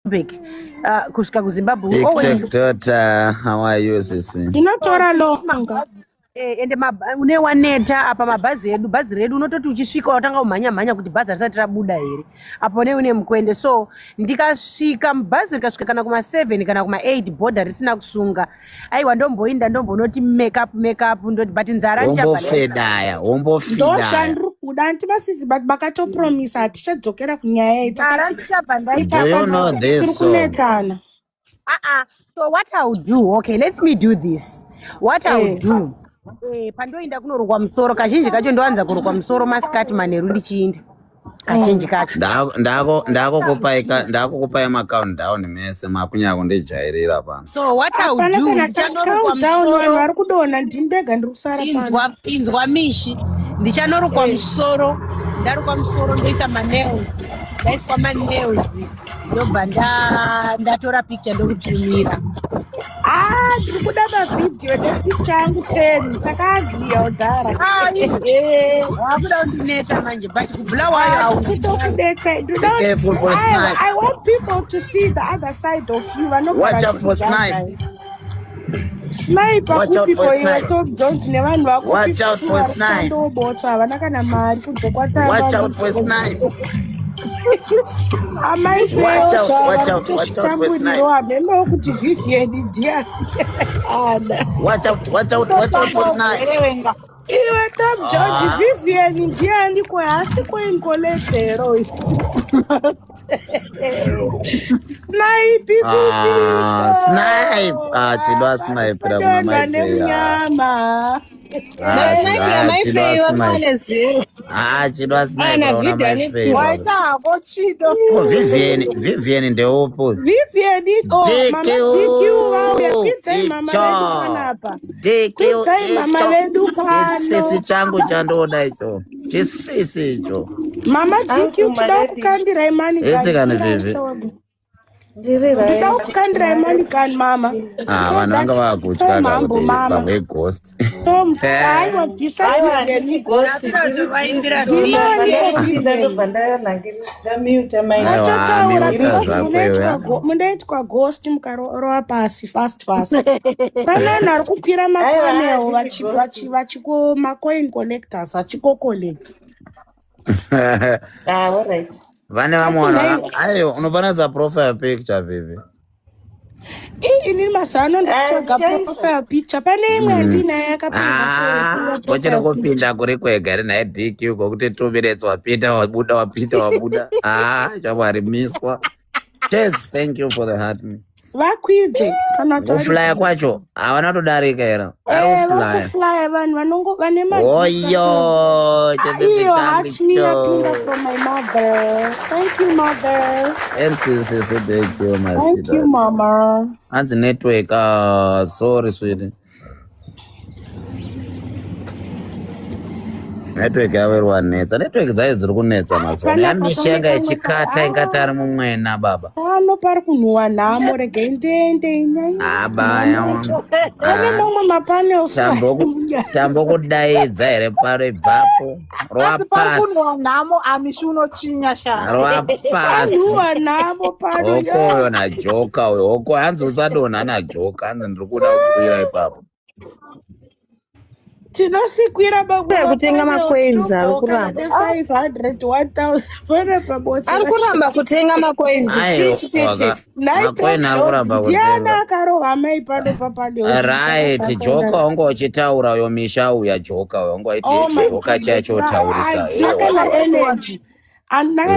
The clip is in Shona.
Joburg kusvika kuZimbabwe. We always Tiktok daughter, how are you, sisi? Ndinotora longa. Ende une waneta apa mabhazi edu, bhazi redu unototi uchisvika watanga kumhanya mhanya kuti bhazi risati rabuda here apo ne une mukwende. So ndikasvika mubhazi rikasvika kana kuma7 kana kuma8, bhodha risina kusunga, aiwa, ndomboinda ndombonoti makeup makeup, ndoti but nzara ndichabva. Wombofedaya, wombofidaya. Ndoshandiri kuda anti vasisi, but vakatopromisa hatichadzokera kunyaya iyi. Nzara Takati ndichabva ndaita. Do you know tiri this song? kunetsana. Uh-uh. So what I'll do, okay, let me do this. What I'll do, pandoenda kunorukwa musoro, kazhinji kacho ndowanza kurukwa musoro masikati, manheru ndichiinda kazhinji kacho. Ndakukupai macountdown mese, makunyanya kundijairira pano. So what I'll Hapana do, kana ndichanorukwa countdown, vanhu musoro. vari kudonha, ndini ndega ndiri kusara pano. Inzwa, inzwa mishi, ndichanorukwa musoro, ndarukwa musoro ndoisa manails, ndaiswa manails, ndobva ndatora picture ndokutumira. Ah, ndiri kuda mavhidhiyo nepicture yangu 10 takaagriya kudhara. Wakuda kundinetsa manje, but kuBulawayo Kutokudetsa. Be careful for snipe. I want people to see the other side of you. Vanogara Watch out for snipe. Sniper Watch out kupi for ko iwe snipe. Top Jones nevanhu vako Watch out for snipe. 50 havana kana mari kubva kwatanga. Watch out for snipe. Amai Watch out, watch out, watch out for snipe. Feosha hamenowo kuti Vivian ndiani ana. Watch out, watch out, watch out for snipe. Verenga. Iwe Top George, Ah. Vivian ndiani ko? Haasi koinkoletero snipe. Ah, snipe. Ah, chido asnipera kuna Kutoenda Mai Fei. nemunyama. Ah, Masnipe ah, chido yaMai Fei asnipe. vakwane zero. Ah, chido asnipera Ana kuna video Mai ane Fei. Waita hako, Chido. Ko Vivian, Vivian ndeupo? Vivian, oh, mama DQ vauya. Kwidzai mama Icho. vedu panapa. DQ Kwidzai mama icho. vedu Chisisi pano. changu chandoda icho. Chisisi icho. Mama DQ, Angu tinoda makadii? kukandirai money gun. Etse kani Vivi. Ndiri Ndinoda right. kukandirai money gun, mama. Ah, vanhu vanga vakutya Tom hambo kuti mama. pamwe ghost. Tom, aiwa, bvisai Aiwa, Vivian. handisi ghost, ndiri Vaimbira busy. So Ndimani pandapinda ndobva ndamuta mic. Aiwa, Watotaura miuta because zvako munoitwa iwe. Munoitwa ghost mukarova pasi fast fast. Pane vanhu vari kukwira Aiwa, mapanel handisi ghost. vachiko macoin collectors vachikocollect. Ah, all right. Vane vamwe vanhu aiwa, unofanira profile picture, Vivi. Ii, inini mazuva ano Ah, ndikutsvaga ndichaisa. profile picture. Pane imwe yandinayo Ah, yakapinda. uchiri kupinda kuri kwega ri nhai DQ, kwokuti 2 minutes wapinda wabuda, wapinda wabuda. Ah, shamwari, miswa. Yes, thank you for the heart me. Vakwidze kana kuti Kuflya kwacho havana kutodarika here? Ari kuflya. Vakuflya vanhu vanongo vane Oyo, chisisi iyo changu heart me yapinda icho. from my mother. Thank you, mother. NCCC, thank you, my Thank you, sweetheart. mama. Hanzi network, ah, sorry sweetie. Network yavo iri wanetsa, network dzayo dziri kunetsa mazuva ano. Panapa Yamisha pane yanga kamwe ichikata ingati ari mumwena baba. Pano pari kunhuwa nhamo, regai ndiende nhai. Abaya. Pane mamwe mapanels. Tambokudaidza here paro? Ibvapo, rova Hanzi pari pasi. kunhuwa nhamo, amishi unochinya sha. Rova pasi. Panhuwa nhamo pano. Hokoyo najoka uyo, hoko. Hanzi usadonha najoka, hanzi ndiri kuda kukwira ipapo. Tinosikwira mamwe Kutenga macoins ari kuramba. ne500 1000 pane pabotsi. Ari kuramba kutenga macoins. Chii chikuitika? Macoin ari kuramba Ndiani kutenga. akarova mai pano papanel? Right, joka wanga uchitaura uyo, misha uya, joka uyo wanga waiti Oh my chijoka chacho taurisa. Handina kana energy, handina kana.